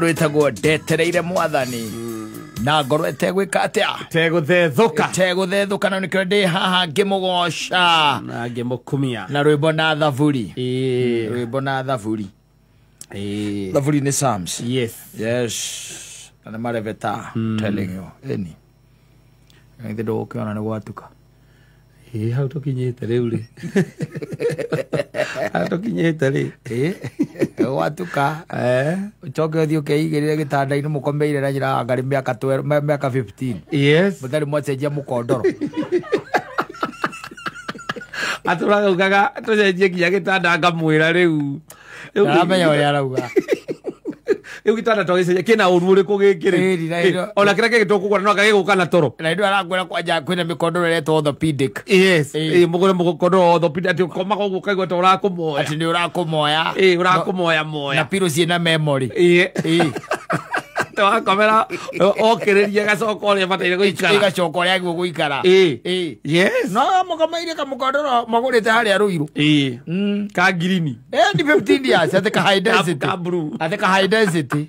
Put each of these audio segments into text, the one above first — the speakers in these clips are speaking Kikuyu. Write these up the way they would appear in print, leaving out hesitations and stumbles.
Rwĩtagwo ndetereire mwathani na ngoro ĩtegwĩka atĩa? Tegũthethũka. Ĩtegũthethũka, na nĩkĩo ndĩ haha ngĩmũgoca na ngĩmũkumia na rwĩmbo na thaburi. Ĩĩ. Rwĩmbo na thaburi. Ĩĩ. Thaburi nĩ Psalms. Yes. Yes, na nĩ marebeta telling you ĩni githĩ ndũgũkĩona nĩ gwatuka. Ĩĩ, hau tũkinyĩte rĩu rĩ, hau tũkinyĩte rĩ. Ĩ, gwatuka. Eh. Ũcoke ũthiĩ ũkeigĩrĩre gĩtanda-inĩ mũkomeire na njĩra ngarĩ mĩaka 12, mĩaka 15. Yes. Mũtarĩ mwacenjia mũkondoro. Atũraga ugaga tũcenjie nginya gĩtanda, ngamwĩra rĩu. Ndaramenya ũrĩa arauga. Rĩu gĩtanda twagĩcenjia kĩna ũru ũrĩkũ gĩkĩ rĩ? Ĩni, na ĩno- Ona kĩrĩa kĩngĩ tũkũgũra no gagĩgũka na toro. Na ndio arakwĩra kwanja kwĩna mĩkondoro ĩretwo orthopedic. Yes. Ĩĩ. Ĩĩ, mũgũre mũkondoro orthopedic atĩ ũkomaga ũguo ũkaigua ta ũrakũmoya. Atĩ nĩ ũrakũmoya. Ĩĩ, ũrakũmoya Na moya. pillow ciĩna memory. Ĩĩ. Ĩĩ. Wakomera okĩrĩria gacoka ũrĩa bataire gũikara. Ĩgacoka ũrĩa agĩrĩirwo gũikara. Ĩĩ. Ĩĩ. Yes. No mũkomeire kamũkondoro magũrĩte harĩa Rũirũ. Ĩĩ. Ka ngirini. Ni 15 years atĩ ka high density. Ka blue. Atĩ ka high density.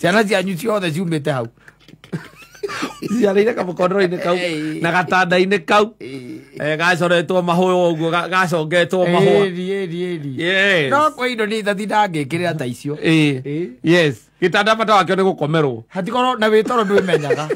Ciana cianyu ciothe ciumĩte hau. Ciarĩire kamũkondoro-inĩ kau Ĩĩ. na gatanda-inĩ kau. Eh, gacoretwo mahũa ũguo, gacongetwo mahũa. Ĩni, ĩni, ĩni. Yes. No kwĩ indo niĩ itatinda ngĩkĩrĩra ta icio. Ĩĩ. Ĩĩ. Yes. Gĩtanda bata wakĩo nĩ gũkomerwo. Hatikorwo na wĩtoro ndwĩmenyaga.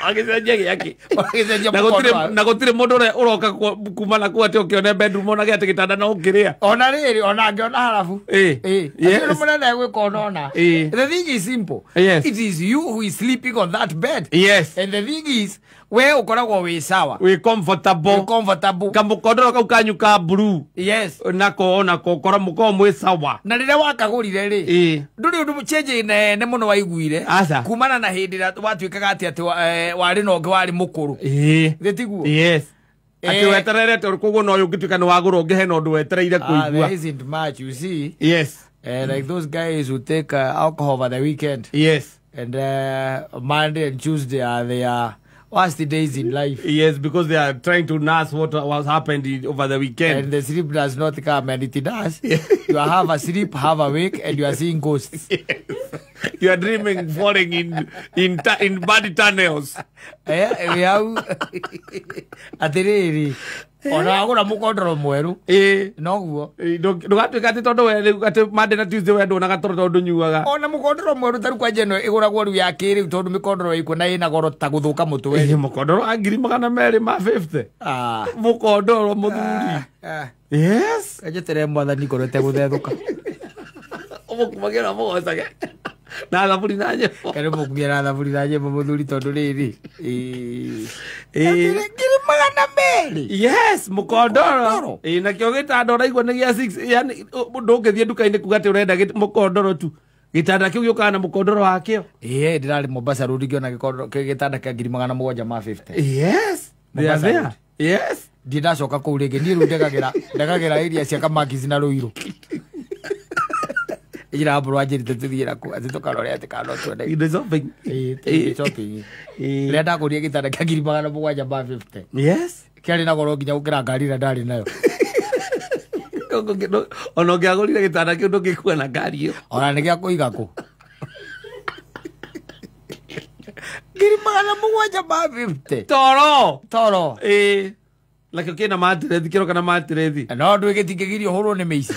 Agĩcenjia gĩake. Ũgĩcenjia Na mũkondoro. gũtirĩ, na gũtirĩ mũndũ ũrĩa ũroka kuma na kuu atĩ ũkĩone bedroom onage atĩ gĩtanda no ũkĩrĩa. Ona rĩrĩ, ona ngĩona harabu. Ĩĩ. Ĩĩ. Yes. Atĩ mũnene gwĩka onona. Ĩĩ. The thing is simple. Yes. It is you who is sleeping on that bed. Yes. And the thing is, we ũkoragwo wĩ sawa. Wĩ comfortable. Wĩ comfortable. Kamũkondoro kau kanyu ka blue. Yes. Nako onako kora mũkorwo mwĩ sawa. Na rĩrĩa wakagũrire rĩ, Ĩĩ. ndũrĩ ũndũ change nene mũno waiguire Aca. kumana na hĩndĩ ĩrĩa watuĩkaga atĩ warĩ na ũngĩ warĩ mũkũrũ. Ĩĩ. Thĩ tiguo? Yes. Atĩ Eh. weterere koguo no ũngĩtuĩka nĩ wagũra ũngĩ hena ũndũ wetereire Ah, kũigua. there isn't much, you see. Yes. Like those guys who take alcohol over the weekend. Yes. And Monday and Tuesday are their worst days in life. Yes, because they are trying to nurse what was happened over the weekend. And the sleep does not come, and it does. You are half asleep, half awake, and you are seeing ghosts. You are dreaming falling in bad tunnels. Eh, wĩ hau atĩrĩrĩ, ona wagũra mũkondoro mwerũ Ĩĩ. noguo. Ndũgatuĩka atĩ tondũ we rĩu atĩ Monday na Tuesday we nduonaga toro tondũ ndũnyuaga. Ona mũkondoro mwerũ tarĩu kwanja ĩno ĩgũragwo rĩu ya kĩrĩu tondũ mĩkondoro ĩkuo na ĩna goro ta gũthũka mũtwe. Ĩĩ, mũkondoro wa 250,000. Ah. Mũkondoro mũthuri. Ah. Yes. Njeterere mwathani ngoro ĩtegũthethũka. Ũmũkumagia na mũgocage na thaburi na nyĩmbo. Kana mũkumia na thaburi na nyĩmbo mũthuri tondũ rĩrĩ. Ĩĩ. 200,000. Yes, mũkondoro. Mũkondoro. Ĩĩ, nakĩo gĩtanda ũraigua nĩ gĩa 6, yani ndũngĩthiĩ nduka-inĩ kuga atĩ ũrenda mũkondoro tu. Gĩtanda kĩu gĩũkaga na mũkondoro wakĩo. Ĩĩ, ndĩrarĩ Mombasa Road ngĩona gĩtanda kĩa 750,000. Yes. They are Mombasa there. Road. Yes. Ndirĩ ndacoka kũu rĩngĩ, niĩ rĩu ndegagĩra area cia Kamakis na Rũirũ. Ira mbũrũ anjĩrĩte tũthiĩ nakuo atĩ tũkarore atĩ kana no tuone. Indo shopping. Ĩĩ, tũthiĩ shopping. Ĩĩ. Rĩrĩa ndagũrire gĩtanda kĩa 750,000. Yes. Kĩarĩ na goro nginya gũkĩra ngari ĩrĩa ndarĩ nayo. Ona ũngĩagũrire gĩtanda kĩu ndũngĩkua na ngari ĩyo. Ona nĩ gĩa kũiga kũ? 750,000. Toro. Toro. Ĩĩ. Nakĩo kĩna matirethi, kĩroka na matirethi. No ndũĩ gĩtingĩgiria ũhũrwo nĩ mĩici.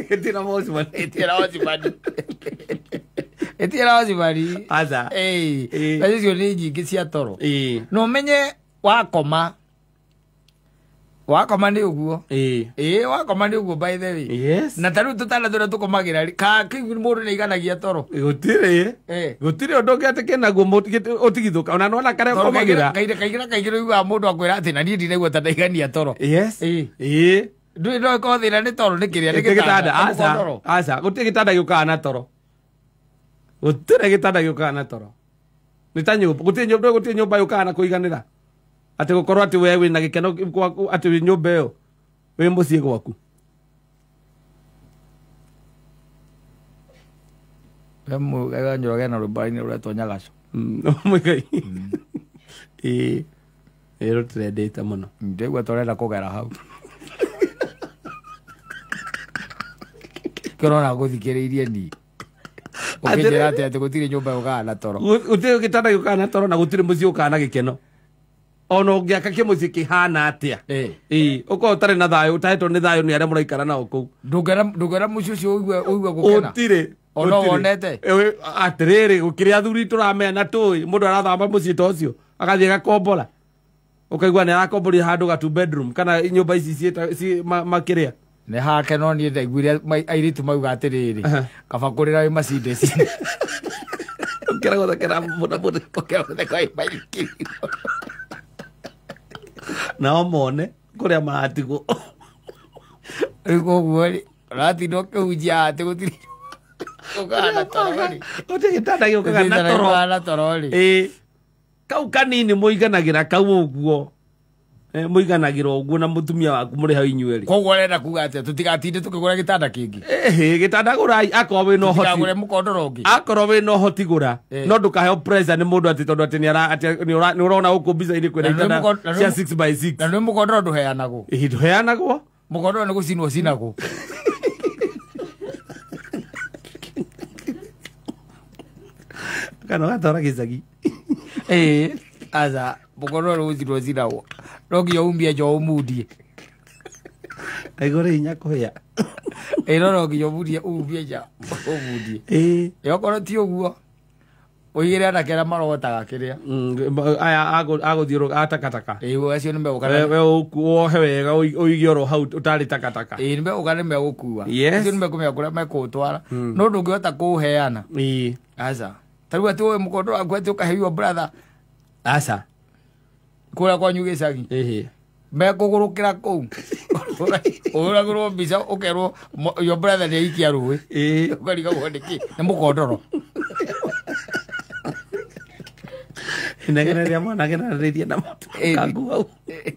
Gĩtirĩ watchman. Ĩtirĩ watchman. Ĩtirĩ watchman. Aca. Ĩĩ. Ĩĩ. Mbeca icio nĩ nyingĩ cia toro. Ĩĩ. Na ũmenye wakoma. Wakoma nĩ ũguo. Ĩĩ. Ĩĩ, wakoma nĩ ũguo by the way. Yes. Na ta rĩu tũtanda tũrĩa tũkomagĩra rĩ, ka kĩu mũndũ nĩ aiganagia toro. Gũtirĩ. Ĩĩ. Gũtirĩ ũndũ ũngĩ atĩ kĩnaguo ũtigithũka. Ona nĩwona karĩa Toro ũkomagĩra. kaingĩ na kaingĩ ũiguaga mũndũ akwĩra atĩ na niĩ ndinaigua ta ndaigania toro. Yes. Ĩĩ. Ĩĩ. Ndũĩ no ĩkorwo thĩna nĩ toro nĩ kĩrĩa nĩ Gĩtĩ gĩtanda. gĩtanda. Nĩ Aca. mũkondoro. Aca. Gũtirĩ gĩtanda gĩũkaga na toro. Gũtirĩ gĩtanda gĩũkaga na toro. Nĩ ta nyũmba. Gũtirĩ nyũmba, gũtirĩ nyũmba yũkaga na kũiganĩra. Atĩ gũkorwo atĩ we wĩna gĩkeno gwaku, atĩ wĩ nyũmba ĩyo, wĩ mũciĩ gwaku. We Njoroge na rwĩmbo-inĩ rũretwo Nyagaco. Mũigai. Ĩĩ. Ĩĩ, rũtirendete mũno. Ndĩgua tũrenda kũgera hau. Kĩrona gũthikĩrĩirie ni. Ũkĩnjĩra atĩ atĩ gũtirĩ nyũmba yũkaga na toro. Gũtirĩ gĩtanda gĩũkaga na toro na gũtirĩ mũciĩ ũkaga na gĩkeno. Ona ũngĩaka kĩmũciĩ kĩhana atĩa. Ĩĩ, ũkorwo ũtarĩ na thayũ, ũtahetwo nĩ thayũ nĩ arĩa mũraikara nao kũu. Ndũngĩona mũciĩ ũcio ũigue gũkena. Gũtirĩ. Ona wonete. Atĩrĩrĩ, gũkĩrĩ athuri tũramenya na tũĩ, mũndũ arathama mũciĩ ta ũcio, agathiĩ agakombora. Ũkaigua nĩ arakomboria handũ ga 2 bedroom kana nyũmba ici makĩrĩa. Nĩ hake no niĩ ndaiguire airĩtu mauga atĩrĩrĩ, kaba kũrĩra wĩ Mercedes. Ũkĩra gũthekera mũno mũno. Ũkĩra gũtheka wĩ maithikiri. Nao mone kũrĩa maratigwo. Rĩu koguo rĩ, ũratinda ũkĩhunjia atĩ gũtirĩ ũkaga na toro rĩ. Gũtirĩ gĩtanda gĩũkaga na toro. Gĩũkaga na toro rĩ. Ĩĩ. Kau kanini mũiganagĩra kau ũguo. Mũiganagĩra ũguo na mũtumia waku mũrĩ hau inyuerĩ. Koguo ũrenda kuga atĩa tũtigatinde tũkĩgũra gĩtanda kĩngĩ? Ĩhĩ, gĩtanda gũrai akorwo wĩna ũhoti. Tũtikagũre mũkondoro ũngĩ. Akorwo wĩna ũhoti gũra. No ndũkaheo pressure nĩ mũndũ atĩ tondũ atĩ nĩ ũrona gũkũ mbica-inĩ kwĩna itanda cia 6x6. Na nĩ mũkondoro ndũheanagwo. Ĩhĩ, ndũheanagwo. Mũkondoro nĩ gũcinwo ũcinagwo. Kana ũgatwara gĩcagi. Ĩĩ, aca, mũkondoro nĩ gũcinwo ũcinagwo. No nginya umie nja ũmundie. Ndaigua hinya kũhĩa. Ĩĩ, no nginya umie nja ũmundie. Ĩĩ. Ĩ okorwo ti ũguo, ũigĩre anake arĩa marogotaga kĩrĩa. Aya agũthiũrũrũka a takataka. Ĩĩ, acio nĩ megũka. We wohe wega ũige oro hau ũtarĩ takataka. Ĩĩ, nĩ megũka nĩ megũkua. Yes. Acio nĩ mekũmenya kũrĩa mekũũtwara. No ndũngĩhota kũũheana. Ĩĩ. Aca. Ta rĩu atĩ ũyũ mũkondoro waku atĩ ũkaheirwo brother. Aca. Kũrĩa kwanyu gĩcagi. Ĩhĩ. Mekũgũrũkĩra kũu. Ũhũragĩrwo mbica ũkerwo your brother nĩ aikia rũĩ. Ĩĩ. Ũkarigagwo nĩkĩ? Nĩ mũkondoro. Inegene rĩa mwana agenanĩria na mũtu kangu hau. Ĩĩ.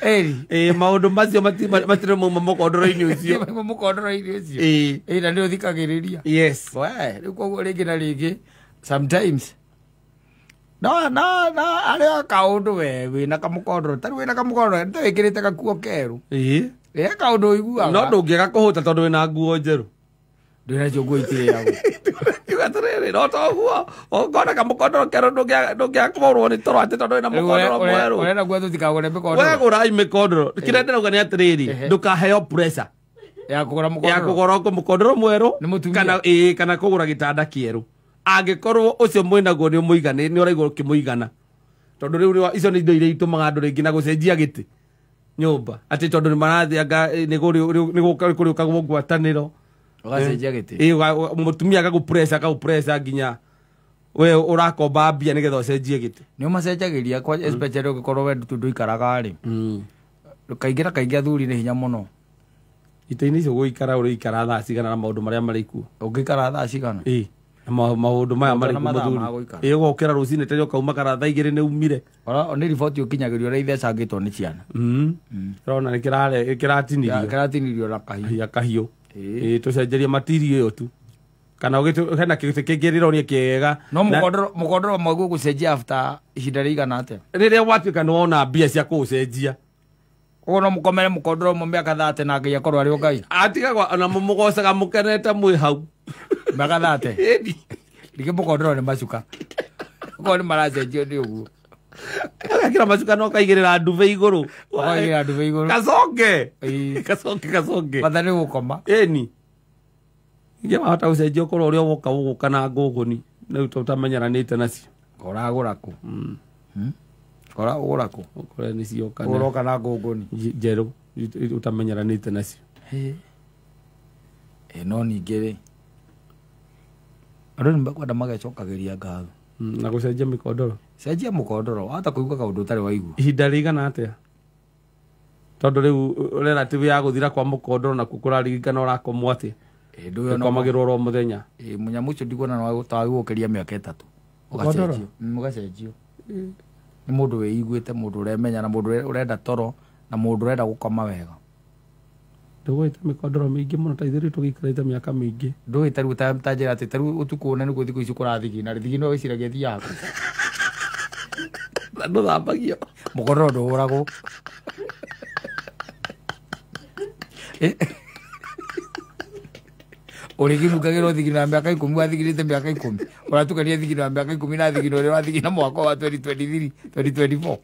Ĩĩ. Ĩĩ, maũndũ macio matirĩ mauma mũkondoro-inĩ ũcio. Mauma mũkondoro-inĩ ũcio. Ĩĩ. Ĩĩ, na nĩ ũthikagĩrĩria. Yes. We, rĩu koguo rĩngĩ na rĩngĩ sometimes no no no arĩa kaũndũ we wĩna kamũkondoro ta rĩu wĩna kamũkondoro nĩ wĩkĩrĩte gakuo kerũ. Ĩĩ. Ĩĩ, kaũndũ ũiguaga. No ndũngĩaga kũhũta tondũ wĩna nguo njerũ. Ndwĩna nguo itĩagwo. Kiuga atĩrĩrĩ, no toguo ũkona kamũkondoro kerũ ndũngĩaga kũhũrwo nĩ toro atĩ tondũ wĩna mũkondoro mwerũ. Ũrenda kuga tũtikagũre mĩkondoro? We gũrai mĩkondoro. Kĩrĩa ndĩrauga nĩ atĩrĩrĩ, ndũkaheo pressure ya kũgũra mũkondoro. Ya kũgũra mũkondoro mwerũ Nĩ mũtumia. kana ĩĩ, kana kũgũra gĩtanda kĩerũ. Angĩkorwo ũcio mwĩnaguo nĩ ũmũigana, nĩ ũraigua ũkĩmũigana. Tondũ rĩu icio nĩ indo iria itũmaga andũ rĩngĩ na gũcenjia gĩtĩ nyũmba. Atĩ tondũ nĩ marathianga nĩ kũrĩũkagwo ngwatanĩro. Ũgacenjia gĩtĩ. Ĩĩ, mũtumia agagũ pressure nginya we ũrakomba mbia nĩgetha ũcenjie gĩtĩ. Nĩ ũmacenjagĩria kwa especially ũngĩkorwo we ndũikaraga rĩ. Kaingĩ na kaingĩ athuri nĩ hinya mũno. Itĩ-inĩ icio gũikara ũrĩikara thaa cigana na maũndũ marĩa marĩ kuo. Ũngĩikara thaa cigana? Ĩĩ. Na maũndũ maya marĩ Na kuo mathaa mũthuri. ma gũikara. Ĩĩ, ũgokĩra rũcinĩ tene ũkauma kana thaa 2 nĩ umire. Ora nĩ riboti ũkinyagĩrio ũrĩa ithecangĩtwo nĩ ciana. Ũrona nĩ kĩratinirio. Kĩratinirio na kahiũ. Ya kahiũ. Ĩĩ. Ĩĩ, tũcenjerie material ĩyo tu. Kana hena kĩgĩtĩ kĩngĩ rĩroria kĩega. No mũkondoro mwaguo gũcenjia after ihinda rĩigana atĩa? Rĩrĩa watuĩka nĩ wona mbia cia kũũcenjia. Koguo no mũkomere mũkondoro ũmwe mĩaka 30 na Ngai akorwo arĩ o Ngai. Atigagwo ona mũmũgocaga mũkenete mwĩ hau. Mĩaka 30. Ĩni. Rĩngĩ mũkondoro nĩ macuka. Okorwo nĩ maracenjio nĩ ũguo. Agekĩra macuka na ũkaigĩrĩra ndube igũrũ. Ũkaigĩrĩra ndube igũrũ. Kaconge. Ĩĩ. Kaconge kaconge. Bata nĩ gũkoma. Ĩni. Ingĩ wahota gũcenjia ũkorwo ũrĩa woka ũgũka na ngũngũni. Rĩu tũtamenyeranĩte nacio. Ũragũra kũ? Ũragũra kũ? Ũkore nĩ cioka na Ũroka na ngũngũni. njerũ ũtamenyeranĩte nacio. Ĩĩ, no ningĩ rĩ, andũ nĩ mekwenda magecokagĩria ngatho. Na gũcenjia mĩkondoro. Cenjia mũkondoro, wahota kũigua kaũndũ ũtarĩ waigua. Ihinda rĩigana atĩa? Tondũ rĩu relative ya gũthira kwa mũkondoro nakuo kũraririkana ũrakomwo atĩa? Ĩĩ, ndũyũ no Ũkomagĩrwo oro mũthenya. Ĩĩ, mũnyamũ ũcio ndikuona no wagũkĩria mĩaka 3. Mũkondoro? Ũgacenjio. Ũgacenjio. Nĩ mũndũ wĩiguĩte, mũndũ ũremenya na mũndũ ũrenda toro na mũndũ ũrenda gũkoma wega. Ndũgũĩte mĩkondoro mĩingĩ mũno ta ithuĩ tũgĩikarĩte mĩaka mĩingĩ. Ndũĩ ta rĩu ta njĩra atĩ ta rĩu ũtukũ ũna nĩguo thikũ ici kũrathigina rĩ, thigino wĩciragia thiaga kũ? Na ndũthambagio. Mũkondoro ndũhũragwo. Ũrĩkĩnungagĩra thigino ya mĩaka 10 wathigirĩte mĩaka 10 ũratukania thigino ya mĩaka 10 na thigino ũrĩa wathigina mwaka wa 2023 2024.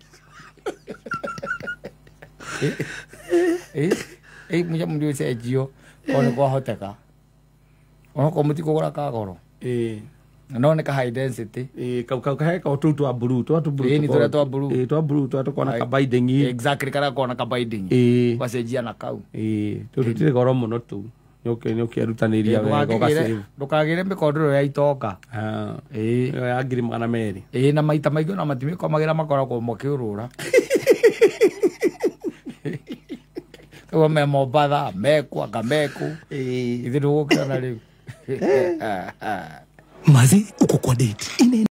Mũca mũndũ ũcenjio korwo nĩ kwahoteka onokorwo mũtikũgũra kagoro no nĩ ka high density. Kau kahe ka tũu twa blue twa tu blue. Ĩĩ, nĩ tũrĩa twa blue. Twa blue twa tũkona ka binding. Exactly, karĩa kona ka binding. Wacenjia na kau. Tũu tũtirĩ goro mũno tũu. Nĩ ũkĩerutanĩria wega ũgasave. Ndũkagĩre mĩkondoro ya itonga. Ĩyo ya 200,000. Ĩĩ, na maita maingĩ ona matimĩkomagĩra makoragwo makĩũrũra. Koguo me Mombatha, mekũ anga mekũ. Ithuĩ ndũgũkĩona rĩu. Maze uko kwa date ine.